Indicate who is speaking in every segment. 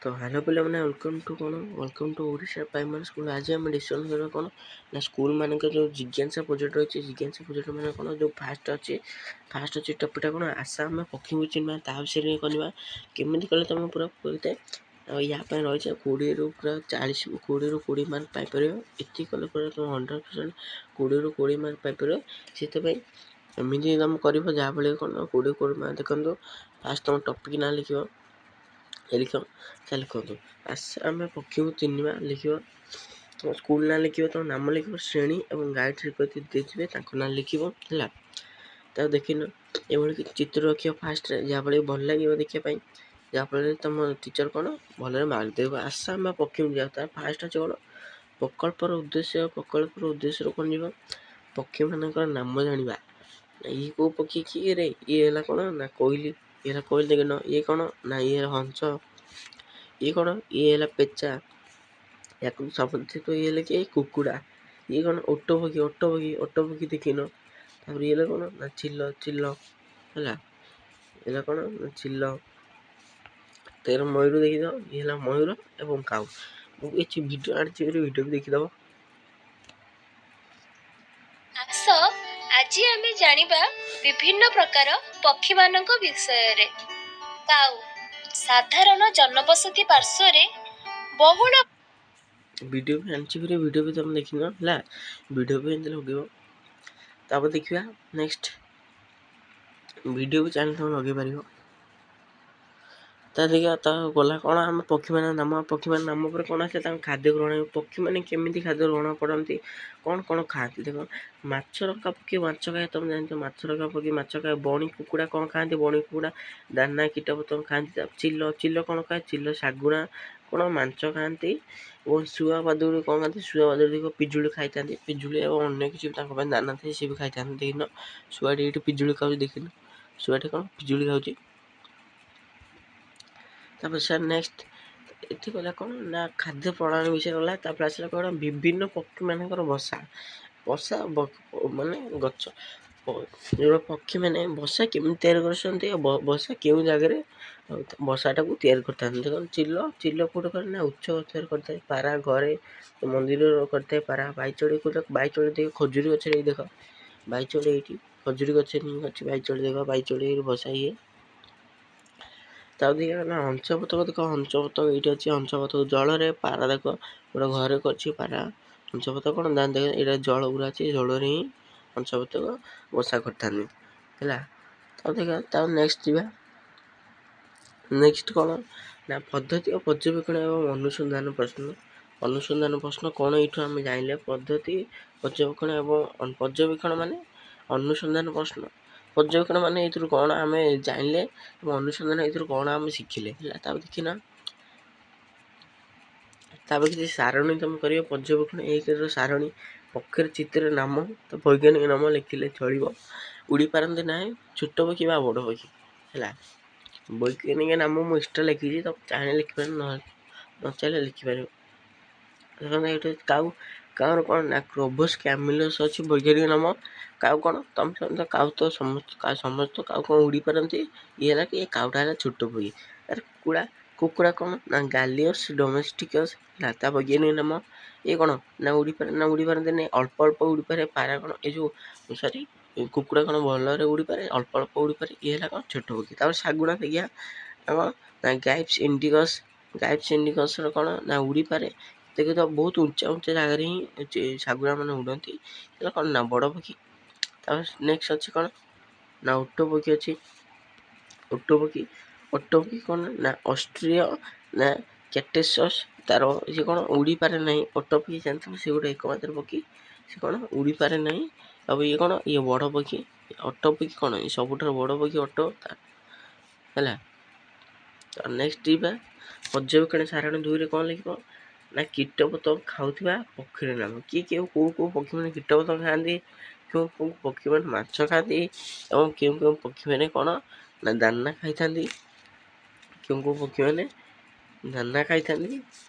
Speaker 1: ତ ହ୍ୟାଲୋ ପିଲାମାନେ, welcome to କ'ଣ, welcome to Odisha primary school. ଆଜି ଆମେ ଡିସ୍କସନ୍ କରିବା କ'ଣ ନା ସ୍କୁଲମାନଙ୍କର ଯେଉଁ ଜିଜ୍ଞାସା ପ୍ରୋଜେକ୍ଟ ରହିଛି। ଜିଜ୍ଞାସା ପ୍ରୋଜେକ୍ଟ ମାନେ କ'ଣ? ଯେଉଁ ଫାଷ୍ଟ ଅଛି ଟପିକ୍ଟା କ'ଣ? ଆସ ଆମେ ପକ୍ଷୀଙ୍କୁ ଚିହ୍ନିବା, ତା ବିଷୟରେ କରିବା। କେମିତି କଲେ ତୁମେ ପୁରା କରିଥାଏ। ଆଉ ୟା ପାଇଁ ରହିଛି 20ରୁ ପୁରା 40, 20ରୁ 20 ମାର୍କ ପାଇପାରିବ। ଏତିକି କଲେ ପୁରା ତୁମେ 100% 20ରୁ 20 ମାର୍କ ପାଇପାରିବ। ସେଥିପାଇଁ ଏମିତି ତୁମେ କରିବ ଯାହାଫଳରେ କ'ଣ 20 20 ମାର୍କ। ଦେଖନ୍ତୁ, ଫାଷ୍ଟ ତୁମ ଟପିକ୍ ନାଁ ଲେଖିବ, ଲେଖ, ଲେଖନ୍ତୁ "ଆସ ଆମେ ପକ୍ଷୀକୁ ଚିହ୍ନିବା" ଲେଖିବ, ତୁମ ସ୍କୁଲ ନାଁ ଲେଖିବ, ତୁମ ନାମ ଲେଖିବ, ଶ୍ରେଣୀ ଏବଂ ଗାଇଡ଼ ଶିକ୍ଷୟିତ୍ରୀ ଦେଇଥିବେ ତାଙ୍କ ନାଁ ଲେଖିବ, ହେଲା? ତାକୁ ଦେଖିନ ଏଭଳି କିଛି ଚିତ୍ର ରଖିବ ଫାଷ୍ଟରେ, ଯାହାଫଳରେ ଭଲ ଲାଗିବ ଦେଖିବା ପାଇଁ, ଯାହାଫଳରେ ତୁମ ଟିଚର୍ କ'ଣ ଭଲରେ ମାର୍କ ଦେବ। ଆସ ଆମେ ପକ୍ଷୀକୁ ଯିବା। ତାର ଫାଷ୍ଟ ଅଛି କ'ଣ? ପ୍ରକଳ୍ପର ଉଦ୍ଦେଶ୍ୟ। ପ୍ରକଳ୍ପର ଉଦ୍ଦେଶ୍ୟରୁ କ'ଣ ଯିବ? ପକ୍ଷୀମାନଙ୍କର ନାମ ଜାଣିବା। ଇଏ କେଉଁ ପକ୍ଷୀ କିଏ ରେ? ଇଏ ହେଲା କ'ଣ ନା କୋଇଲି। ଇଏ ହେଲା କୋଇଲି, ଦେଖିନ? ଇଏ କ'ଣ ନା ଇଏ ହେଲା ହଂସ। ଇଏ କ'ଣ? ଇଏ ହେଲା ପେଚା। ୟାକୁ ସମସ୍ତେ ତ ଇଏ ହେଲେ କିଏ? କୁକୁଡ଼ା। ଇଏ କ'ଣ? ଓଟ ପକ୍ଷୀ, ଓଟ ପକ୍ଷୀ, ଓଟ ପକ୍ଷୀ ଦେଖିନ? ତାପରେ ଇଏ ହେଲା କ'ଣ ନା ଚିଲ, ଚିଲ ହେଲା। ହେଲା କ'ଣ ନା ଚିଲ। ତେର ମୟୂର ଦେଖିଦ। ଇଏ ହେଲା ମୟୂର ଏବଂ କାଉ। ମୁଁ କିଛି ଭିଡ଼ିଓ ଆଣିଛି, ଭିଡ଼ିଓ ବି ଦେଖିଦେବ।
Speaker 2: ଆସ, ଆଜି ଆମେ ଜାଣିବା ବିଭିନ୍ନ ପ୍ରକାର ପକ୍ଷୀମାନଙ୍କ ବିଷୟରେ। କାଉ ସାଧାରଣ ଜନବସତି ପାର୍ଶ୍ୱରେ ବହୁଳ
Speaker 1: ଭିଡ଼ିଓ ବି ଆଣିଛି ଫେରେ, ଭିଡ଼ିଓ ବି ତୁମେ ଦେଖିନ ହେଲା। ଭିଡ଼ିଓ ବି ଏମିତି ଲଗେଇବ। ତାପରେ ଦେଖିବା ନେକ୍ସଟ। ଭିଡ଼ିଓ ବି ଚାହିଁଲେ ତୁମେ ଲଗେଇ ପାରିବ। ତା ଦେଖିବା, ତା ଗଲା କ'ଣ ଆମ ପକ୍ଷୀମାନଙ୍କ ନାମ। ପକ୍ଷୀମାନଙ୍କ ନାମ ପରେ କ'ଣ ଆସିଲା? ତାଙ୍କ ଖାଦ୍ୟ ଗ୍ରହଣ। ପକ୍ଷୀମାନେ କେମିତି ଖାଦ୍ୟ ଗ୍ରହଣ କରନ୍ତି, କ'ଣ କ'ଣ ଖାଆନ୍ତି? ଦେଖ, ମାଛରଙ୍କା ପକ୍ଷୀ ମାଛ ଖାଏ, ତୁମେ ଜାଣିଛ। ମାଛରଙ୍କା ପକ୍ଷୀ ମାଛ ଖାଏ। ବଣି କୁକୁଡ଼ା କ'ଣ ଖାଆନ୍ତି? ବଣି କୁକୁଡ଼ା ଦାନା, କୀଟପତଙ୍ଗ ଖାଆନ୍ତି। ଚିଲ, ଚିଲ କ'ଣ ଖାଏ? ଚିଲ, ଶାଗୁଣା କ'ଣ ମାଂସ ଖାଆନ୍ତି। ଏବଂ ଶୁଆ ବାଦୁଡ଼ି କ'ଣ ଖାଆନ୍ତି? ଶୁଆ ବାଦୁଡ଼ି ଦେଖ ପିଜୁଳି ଖାଇଥାନ୍ତି, ପିଜୁଳି ଏବଂ ଅନ୍ୟ କିଛି ବି ତାଙ୍କ ପାଇଁ ଦାନା ଥାଏ, ସିଏ ବି ଖାଇଥାନ୍ତି। ଦେଖିନ, ଶୁଆଟି ଏଇଠି ପିଜୁଳି ଖାଉଛି? ଦେଖିନ, ଶୁଆଟି କ'ଣ ପିଜୁଳି ଖାଉଛି? ତାପରେ ସାର୍ ନେକ୍ସଟ ଏଠି ଗଲା କ'ଣ ନା ଖାଦ୍ୟ ପ୍ରଣାଳୀ ବିଷୟରେ ଗଲା। ତାପରେ ଆସିଲା କ'ଣ? ବିଭିନ୍ନ ପକ୍ଷୀମାନଙ୍କର ବସା। ବସା ମାନେ ଗଛ। ଯେଉଁ ପକ୍ଷୀମାନେ ବସା କେମିତି ତିଆରି କରୁଛନ୍ତି ଆଉ ବସା କେଉଁ ଜାଗାରେ ବସାଟାକୁ ତିଆରି କରିଥାନ୍ତି। ଦେଖନ୍ତୁ, ଚିଲ, ଚିଲ କେଉଁଠି କରେ ନା ଉଚ୍ଚ ଗଛରେ କରିଥାଏ। ପାରା ଘରେ, ମନ୍ଦିରରେ କରିଥାଏ ପାରା। ବାଇଚଢ଼େଇ କେଉଁଟା? ବାଇଚଢ଼େଇ ଦେଖ ଖଜୁରୀ ଗଛରେ। ଏଇ ଦେଖ ବାଇଚଢ଼େଇ, ଏଇଠି ଖଜୁରୀ ଗଛରେ ହିଁ ଅଛି ବାଇଚଢ଼େଇ। ଦେଖ, ବାଇଚଢ଼େଇ ବସା ଇଏ। ତାପରେ ଦେଖିବା ନା ହଂସ ବତକ। ଦେଖ, ହଂସ ବତକ ଏଇଠି ଅଛି। ହଂସ ବତକ ଜଳରେ। ପାରା ଦେଖ ଗୋଟେ ଘରେ କରିଛି ପାରା। ହଂସ ବତକ କ'ଣ ନା ଦେଖ, ଏଇଟା ଜଳ ଗୁଡ଼ା ଅଛି, ଜଳରେ ହିଁ ହଂସ ବତକ ବସା କରିଥାନ୍ତି, ହେଲା? ତାପରେ ଦେଖିବା, ତାପରେ ନେକ୍ସଟ ଯିବା। ନେକ୍ସଟ କ'ଣ ନା ପଦ୍ଧତି ଓ ପର୍ଯ୍ୟବେକ୍ଷଣ ଏବଂ ଅନୁସନ୍ଧାନ ପ୍ରଶ୍ନ। ଅନୁସନ୍ଧାନ ପ୍ରଶ୍ନ କ'ଣ ଏଇଠୁ ଆମେ ଜାଣିଲେ? ପଦ୍ଧତି, ପର୍ଯ୍ୟବେକ୍ଷଣ ଏବଂ ପର୍ଯ୍ୟବେକ୍ଷଣ ମାନେ ଅନୁସନ୍ଧାନ ପ୍ରଶ୍ନ। ପର୍ଯ୍ୟବେକ୍ଷଣ ମାନେ ଏଇଥିରୁ କ'ଣ ଆମେ ଜାଣିଲେ ଏବଂ ଅନୁସନ୍ଧାନ ଏଇଥିରୁ କ'ଣ ଆମେ ଶିଖିଲେ, ହେଲା? ତାପରେ ଦେଖିନା, ତାପରେ କିଛି ସାରଣୀ ତୁମେ କରିବ। ପର୍ଯ୍ୟବେକ୍ଷଣ ଏକର ସାରଣୀ। ପକ୍ଷୀର ଚିତ୍ରରେ ନାମ ତ ବୈଜ୍ଞାନିକ ନାମ ଲେଖିଲେ ଚଳିବ। ଉଡ଼ି ପାରନ୍ତି ନାହିଁ, ଛୋଟ ପକ୍ଷୀ ବା ବଡ଼ ପକ୍ଷୀ, ହେଲା? ବୈଜ୍ଞାନିକ ନାମ ମୁଁ ଏକ୍ସଟ୍ରା ଲେଖିଛି, ତ ଚାହିଁଲେ ଲେଖିପାରିବ, ନହେଲେ ନ ଚାହିଁଲେ ଲେଖିପାରିବ। ଦେଖନ୍ତୁ, ଏଇଠି କାଉ। କାଉର କ'ଣ ନା କ୍ରୋଭସ୍ କ୍ୟାମିଲସ୍ ଅଛି ବୈଜ୍ଞାନିକ ନାମ। କାଉ କ'ଣ ତମେ ସମସ୍ତ କାଉ ତ ସମସ୍ତ ସମସ୍ତ କାଉ କ'ଣ ଉଡ଼ି ପାରନ୍ତି? ଇଏ ହେଲା କି ଏ କାଉଟା ହେଲା ଛୋଟ ପକ୍ଷୀ। ତାର କୁକୁଡ଼ା, କୁକୁଡ଼ା କ'ଣ ନା ଗାଲିୟସ୍ ଡୋମେଷ୍ଟିକସ୍ ହେଲା ତା ବୈଜ୍ଞାନିକ ନାମ। ଇଏ କ'ଣ ନା ଉଡ଼ିପାରେ ନା ଉଡ଼ି ପାରନ୍ତିନି, ଅଳ୍ପ ଅଳ୍ପ ଉଡ଼ିପାରେ। ପାରା କ'ଣ, ଏ ଯେଉଁ ସରି, କୁକୁଡ଼ା କ'ଣ ଭଲରେ ଉଡ଼ିପାରେ, ଅଳ୍ପ ଅଳ୍ପ ଉଡ଼ିପାରେ। ଇଏ ହେଲା କ'ଣ ଛୋଟ ପକ୍ଷୀ। ତାପରେ ଶାଗୁଣା ଦେଖିବା କ'ଣ ନା ଗାଇପ୍ସ ଇଣ୍ଡିକସ୍। ଗାଇପ୍ସ ଇଣ୍ଡିକସ୍ର କ'ଣ ନା ଉଡ଼ିପାରେ। ଦେଖ ତ, ବହୁତ ଉଞ୍ଚା ଉଞ୍ଚା ଜାଗାରେ ହିଁ ଶାଗୁଣା ମାନେ ଉଡ଼ନ୍ତି। ହେଲା କ'ଣ ନା ବଡ଼ ପକ୍ଷୀ। ତାପରେ ନେକ୍ସଟ ଅଛି କ'ଣ ନା ଓଟ ପକ୍ଷୀ ଅଛି। ଓଟ ପକ୍ଷୀ, ଓଟ ପକ୍ଷୀ କ'ଣ ନା ଅଷ୍ଟ୍ରିୟ ନା କ୍ୟାଟେସସ୍ ତାର। ସେ କ'ଣ ଉଡ଼ିପାରେ ନାହିଁ। ଓଟ ପକ୍ଷୀ ଜାଣିଥିବ, ସେ ଗୋଟେ ଏକମାତ୍ର ପକ୍ଷୀ, ସେ କ'ଣ ଉଡ଼ିପାରେ ନାହିଁ। ଆଉ ଇଏ କ'ଣ? ଇଏ ବଡ଼ ପକ୍ଷୀ। ଓଟ ପକ୍ଷୀ କ'ଣ? ଇଏ ସବୁଠାରୁ ବଡ଼ ପକ୍ଷୀ ଓଟ ହେଲା। ନେକ୍ସଟ ଯିବା ପର୍ଯ୍ୟବେକ୍ଷଣ ସାରଣୀ 2ରେ କ'ଣ ଲେଖିବ ନା କୀଟପତଙ୍ଗ ଖାଉଥିବା ପକ୍ଷୀର ନାମ। କିଏ କେଉଁ କେଉଁ କେଉଁ ପକ୍ଷୀମାନେ କୀଟପତଙ୍ଗ ଖାଆନ୍ତି, କେଉଁ କେଉଁ ପକ୍ଷୀମାନେ ମାଛ ଖାଆନ୍ତି ଏବଂ କେଉଁ କେଉଁ ପକ୍ଷୀମାନେ କ'ଣ ନା ଦାନା ଖାଇଥାନ୍ତି। କେଉଁ କେଉଁ ପକ୍ଷୀମାନେ ଦାନା ଖାଇଥାନ୍ତି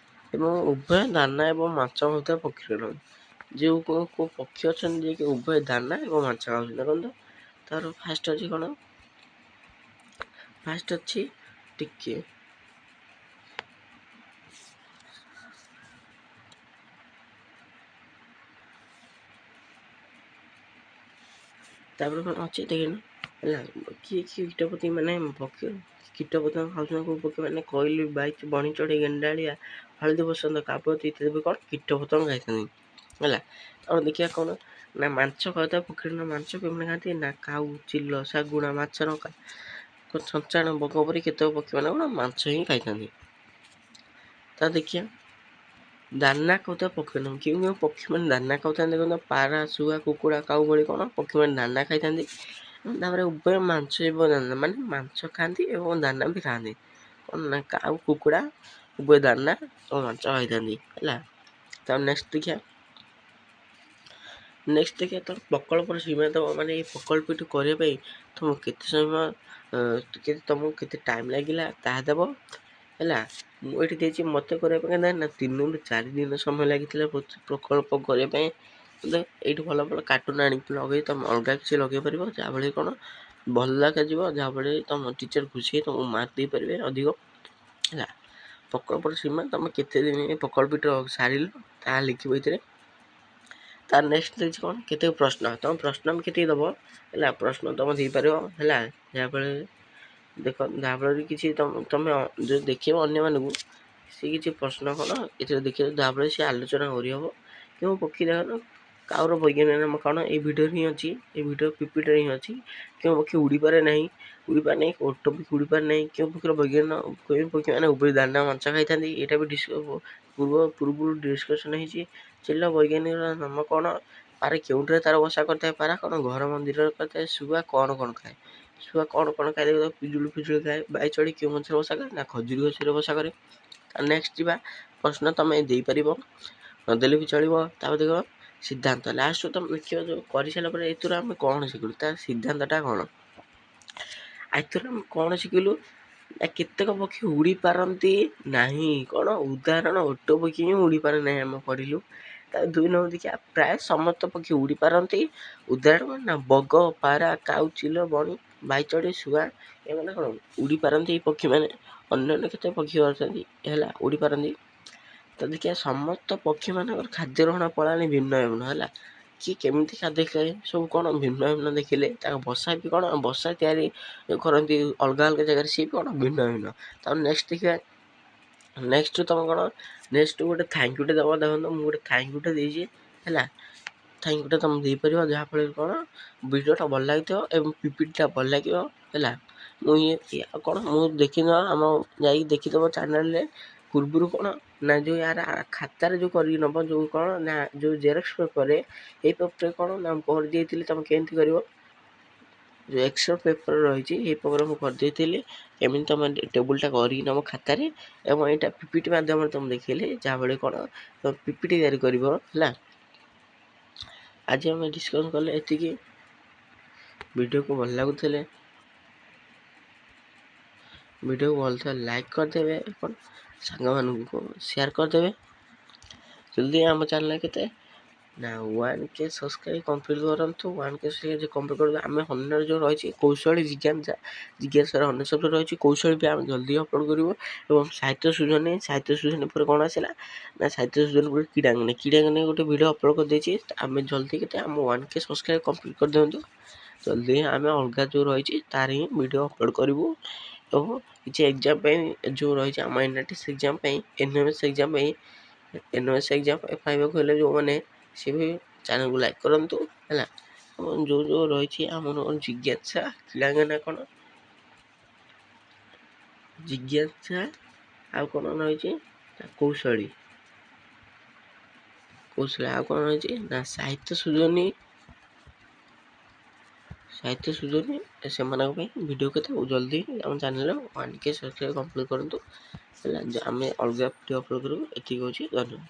Speaker 1: ଏବଂ ଉଭୟ ଦାନା ଏବଂ ମାଛ ଖାଉଥିବା ପକ୍ଷୀର ନାମ। ଯେଉଁ କେଉଁ କେଉଁ ପକ୍ଷୀ ଅଛନ୍ତି ଯିଏକି ଉଭୟ ଦାନା ଏବଂ ମାଛ ଖାଉଛନ୍ତି। ଦେଖନ୍ତୁ, ତାର ଫାଷ୍ଟ ଅଛି କ'ଣ? ଫାଷ୍ଟ ଅଛି, ଟିକେ ତାପରେ କ'ଣ ଅଛି ଦେଖିନ ହେଲା। କିଏ କିଏ କୀଟପତି ମାନେ ପକ୍ଷୀ କୀଟପତଙ୍ଗ ଖାଉଛନ୍ତି? କେଉଁ ପକ୍ଷୀ ମାନେ? କୋଇଲି, ବାଇଚ, ବଣି ଚଢ଼େଇ, ଗେଣ୍ଡାଳିଆ, ହଳଦୀ ବସନ୍ତ, କାବତି ଇତ୍ୟାଦି ବି କ'ଣ କୀଟପତଙ୍ଗ ଖାଇଥାନ୍ତି ହେଲା। ତାପରେ ଦେଖିବା କ'ଣ ନା ମାଂସ ଖାଉଥିବା ପକ୍ଷୀର ନା ମାଂସ କେଉଁମାନେ ଖାଆନ୍ତି ନା କାଉ, ଚିଲ, ଶାଗୁଣା, ମାଛରଙ୍କା, ଛଞ୍ଚାଣ, ବଗ ପରି କେତେକ ପକ୍ଷୀମାନେ କ'ଣ ମାଂସ ହିଁ ଖାଇଥାନ୍ତି। ତା ଦେଖିବା ଦାନା ଖାଉଥିବା ପକ୍ଷୀ ନାମ। କେଉଁ କେଉଁ ପକ୍ଷୀମାନେ ଦାନା ଖାଉଥାନ୍ତି? ଦେଖନ୍ତୁ, ପାରା, ଶୁଆ, କୁକୁଡ଼ା, କାଉ ଭଳି କ'ଣ ପକ୍ଷୀମାନେ ଦାନା ଖାଇଥାନ୍ତି। ତାପରେ ଉଭୟ ମାଂସ ଏବଂ ଦାନା, ମାନେ ମାଂସ ଖାଆନ୍ତି ଏବଂ ଦାନା ବି ଖାଆନ୍ତି। କ'ଣ ନା କାଉ, କୁକୁଡ଼ା ଉଭୟ ଦାନା ଓ ମାଂସ ଖାଇଥାନ୍ତି ହେଲା। ତାପରେ ନେକ୍ସଟ ଦେଖିବା, ନେକ୍ସଟ ଦେଖିବା ତମ ପ୍ରକଳ୍ପର ସୀମା ଦେବ, ମାନେ ଏଇ ପ୍ରକଳ୍ପଟି କରିବା ପାଇଁ ତୁମ କେତେ ସମୟ, କେତେ ତୁମକୁ କେତେ ଟାଇମ୍ ଲାଗିଲା ତାହା ଦେବ ହେଲା। ମୁଁ ଏଠି ଦେଇଛି, ମୋତେ କରିବା ପାଇଁ ନା 3ରୁ 4 ଦିନ ସମୟ ଲାଗିଥିଲା ପ୍ରକଳ୍ପ କରିବା ପାଇଁ। ଏଇଠି ଭଲ ଭଲ କାର୍ଟୁନ୍ ଆଣିକି ଲଗେଇ ତୁମେ ଅଲଗା କିଛି ଲଗେଇ ପାରିବ, ଯାହାଫଳରେ କ'ଣ ଭଲ ଦେଖାଯିବ, ଯାହାଫଳରେ ତୁମ ଟିଚର୍ ଖୁସି ହେଇ ତୁମକୁ ମାର୍କ ଦେଇପାରିବେ ଅଧିକ ହେଲା। ପ୍ରକଳ୍ପର ସୀମା, ତୁମେ କେତେ ଦିନ ଏ ପ୍ରକଳ୍ପଟି ସାରିଲ ତାହା ଲେଖିବ ଏଥିରେ। ତାର ନେକ୍ସଟ ଦେଇଛି କ'ଣ କେତେକ ପ୍ରଶ୍ନ, ତୁମ ପ୍ରଶ୍ନ ବି କେତିକି ଦେବ ହେଲା। ପ୍ରଶ୍ନ ତୁମେ ଦେଇପାରିବ ହେଲା, ଯାହାଫଳରେ ଦେଖ, ଯାହାଫଳରେ କିଛି ତୁମେ ଯଦି ଦେଖିବ ଅନ୍ୟମାନଙ୍କୁ ସେ କିଛି ପ୍ରଶ୍ନ କ'ଣ ଏଥିରେ ଦେଖିବ, ଯାହାଫଳରେ ସେ ଆଲୋଚନା କରିହେବ। କେଉଁ ପକ୍ଷୀ ଦେଖ, କାଉର ବୈଜ୍ଞାନିକ ନାମ କ'ଣ? ଏଇ ଭିଡ଼ିଓରେ ହିଁ ଅଛି, ଏଇ ଭିଡ଼ିଓ ପିପିଟିରେ ହିଁ ଅଛି। କେଉଁ ପକ୍ଷୀ ଉଡ଼ିପାରେ ନାହିଁ? ଉଡ଼ିପାରେ ନାହିଁ ଓଟ ପକ୍ଷୀ ଉଡ଼ିପାରେ ନାହିଁ। କେଉଁ ପକ୍ଷୀର ବୈଜ୍ଞାନିକ, କେଉଁ ପକ୍ଷୀମାନେ ଉଭୟ ଦାନା ମାଂସ ଖାଇଥାନ୍ତି? ଏଇଟା ବି ପୂର୍ବରୁ ଡିସ୍କସନ୍ ହେଇଛି। ଚିଲ ବୈଜ୍ଞାନିକ ନାମ କ'ଣ? ପାରା କେଉଁଠାରେ ତାର ବସା କରିଥାଏ? ପାରା କ'ଣ ଘର ମନ୍ଦିରରେ କରିଥାଏ। ଶୁଆ କ'ଣ କ'ଣ ଖାଏ? ଶୁଆ କ'ଣ କ'ଣ ଖାଏ? ଦେଖ, ପିଜୁଳି ଫିଜୁଳି ଖାଏ। ବାଇଚଢ଼େଇ କେଉଁ ଗଛରେ ବସା କରେ? ନା ଖଜୁରୀ ଗଛରେ ବସା କରେ। ନେକ୍ସଟ ଯିବା, ପ୍ରଶ୍ନ ତୁମେ ଦେଇପାରିବ, ନଦେଲେ ବି ଚଳିବ। ତାପରେ ଦେଖ ସିଦ୍ଧାନ୍ତ, ଲାଷ୍ଟକୁ ତୁମେ ଦେଖିବ ଯେଉଁ କରିସାରିଲା ପରେ ଏଥିରୁ ଆମେ କ'ଣ ଶିଖିଲୁ, ତା ସିଦ୍ଧାନ୍ତଟା କ'ଣ, ଏଥିରୁ ଆମେ କ'ଣ ଶିଖିଲୁ ନା କେତେକ ପକ୍ଷୀ ଉଡ଼ିପାରନ୍ତି ନାହିଁ। କ'ଣ ଉଦାହରଣ ଓଟ ପକ୍ଷୀ ହିଁ ଉଡ଼ିପାରେ ନାହିଁ, ଆମେ ପଢ଼ିଲୁ। ତା 2 ନମ୍ବର ଦେଖିବା, ପ୍ରାୟ ସମସ୍ତ ପକ୍ଷୀ ଉଡ଼ିପାରନ୍ତି। ଉଦାହରଣ ନା ବଗ, ପାରା, କାଉ, ଚିଲ, ବଣି, ବାଇଚଢ଼େଇ, ଶୁଆ ଏମାନେ କ'ଣ ଉଡ଼ିପାରନ୍ତି ଏଇ ପକ୍ଷୀମାନେ। ଅନ୍ୟାନ୍ୟ କେତେ ପକ୍ଷୀ ଅଛନ୍ତି ହେଲା ଉଡ଼ିପାରନ୍ତି। ତ ଦେଖିବା ସମସ୍ତ ପକ୍ଷୀମାନଙ୍କର ଖାଦ୍ୟ ଗ୍ରହଣ ପ୍ରଣାଳୀ ଭିନ୍ନ ଭିନ୍ନ ହେଲା। କିଏ କେମିତି ଖାଦ୍ୟ ଖାଏ ସବୁ କ'ଣ ଭିନ୍ନ ଭିନ୍ନ ଦେଖିଲେ। ତାଙ୍କ ବସା ବି କ'ଣ ବସା ତିଆରି କରନ୍ତି ଅଲଗା ଅଲଗା ଜାଗାରେ, ସିଏ ବି କ'ଣ ଭିନ୍ନ ଭିନ୍ନ। ତାପରେ ନେକ୍ସଟ ଦେଖିବା, ନେକ୍ସଟ ତୁମେ କ'ଣ ନେକ୍ସଟ ଗୋଟେ thank ୟୁଟେ ଦେବ। ଦେଖନ୍ତୁ, ମୁଁ ଗୋଟେ thank ୟୁଟେ ଦେଇଛି ହେଲା। Thank ୟୁଟା ତୁମେ ଦେଇପାରିବ, ଯାହାଫଳରେ କ'ଣ ଭିଡ଼ିଓଟା ଭଲ ଲାଗିଥିବ ଏବଂ ପିପିଟିଟା ଭଲ ଲାଗିବ ହେଲା। ମୁଁ ଇଏ ଆଉ କ'ଣ ମୁଁ ଦେଖିନବା, ଆମ ଯାଇକି ଦେଖିଦେବ ଚ୍ୟାନେଲରେ ପୂର୍ବରୁ କ'ଣ ନା ଯେଉଁ ୟାର ଖାତାରେ ଯେଉଁ କରିକି ନେବ, ଯେଉଁ କ'ଣ ନା ଯେଉଁ ଜେରକ୍ସ ପେପରରେ, ଏଇ ପେପରରେ କ'ଣ ନା ମୁଁ କରିଦେଇଥିଲି। ତୁମେ କେମିତି କରିବ, ଯେଉଁ ଏକ୍ସଟ୍ରା ପେପର୍ ରହିଛି ଏଇ ପେପର୍ ମୁଁ କରିଦେଇଥିଲି, କେମିତି ତୁମେ ଟେବୁଲଟା କରିକି ନେବ ଖାତାରେ, ଏବଂ ଏଇଟା ପିପିଟି ମାଧ୍ୟମରେ ତୁମେ ଦେଖେଇଲି, ଯାହାଫଳରେ କ'ଣ ତୁମେ ପିପିଟି ତିଆରି କରିବ ହେଲା। ଆଜି ଆମେ ଡିସ୍କସନ୍ କଲେ ଏତିକି। ଭିଡ଼ିଓକୁ ଭଲ ଲାଗୁଥିଲେ, ଭିଡ଼ିଓକୁ ଭଲ ଥିଲେ ଲାଇକ୍ କରିଦେବେ ଏବଂ ସାଙ୍ଗମାନଙ୍କୁ ସେୟାର କରିଦେବେ। ଜଲ୍ଦି ଆମ ଚ୍ୟାନେଲ୍ କେତେ ନା 1K subscribe complete କରନ୍ତୁ। 1K subscribe complete କରନ୍ତୁ। ଆମେ ଅନ୍ୟ ଯେଉଁ ରହିଛି କୌଶଳୀ ଜିଜ୍ଞାସା, ଜିଜ୍ଞାସାର ଅନ୍ୟ ସବଜେକ୍ଟ ରହିଛି କୌଶଳୀ ବି ଆମେ ଜଲ୍ଦି ଅପଲୋଡ଼ କରିବୁ। ଏବଂ ସାହିତ୍ୟ ସୃଜନୀ, ସାହିତ୍ୟ ସୃଜନୀ ପରେ କ'ଣ ଆସିଲା ନା ସାହିତ୍ୟ ସୃଜନୀ ପରେ କ୍ରୀଡ଼ାଙ୍ଗନୀ, କ୍ରୀଡ଼ାଙ୍ଗନୀ ଗୋଟେ ଭିଡ଼ିଓ ଅପଲୋଡ଼ କରିଦେଇଛି। ଆମେ ଜଲ୍ଦି କେତେ ଆମ 1K subscribe complete କରିଦିଅନ୍ତୁ ଜଲ୍ଦି, ଆମେ ଅଲଗା ଯେଉଁ ରହିଛି ତାର ହିଁ ଭିଡ଼ିଓ ଅପଲୋଡ଼ କରିବୁ। ଏବଂ କିଛି ଏକ୍ଜାମ୍ ପାଇଁ ଯେଉଁ ରହିଛି ଆମ ଏନ୍ ଆର୍ ଟି ଏକ୍ଜାମ୍ ପାଇଁ, ଏନ୍ ଏମ୍ ଏସ୍ ଏକ୍ଜାମ୍ ପାଇଁ, ଏନ୍ ଏମ୍ ଏସ୍ ଏକ୍ଜାମ୍ ପାଇବାକୁ ହେଲେ ଯେଉଁମାନେ ସିଏ ବି ଚ୍ୟାନେଲକୁ ଲାଇକ୍ କରନ୍ତୁ ହେଲା। ଏବଂ ଯେଉଁ ଯେଉଁ ରହିଛି ଆମର ଜିଜ୍ଞାସା କ୍ରୀଡ଼ାଙ୍ଗନା କ'ଣ ଜିଜ୍ଞାସା ଆଉ କ'ଣ ରହିଛି ନା କୌଶଳୀ, କୌଶଳୀ ଆଉ କ'ଣ ରହିଛି ନା ସାହିତ୍ୟ ସୃଜନୀ, ସାହିତ୍ୟ ସୃଜନୀ, ସେମାନଙ୍କ ପାଇଁ ଭିଡ଼ିଓ କେତେ ଜଲ୍ଦି ଆମ ଚ୍ୟାନେଲରେ 1K subscribe complete କରନ୍ତୁ ହେଲା। ଆମେ ଅଲଗା ଭିଡ଼ିଓ ଅପଲୋଡ଼ କରିବୁ। ଏତିକି ହେଉଛି, ଧନ୍ୟବାଦ।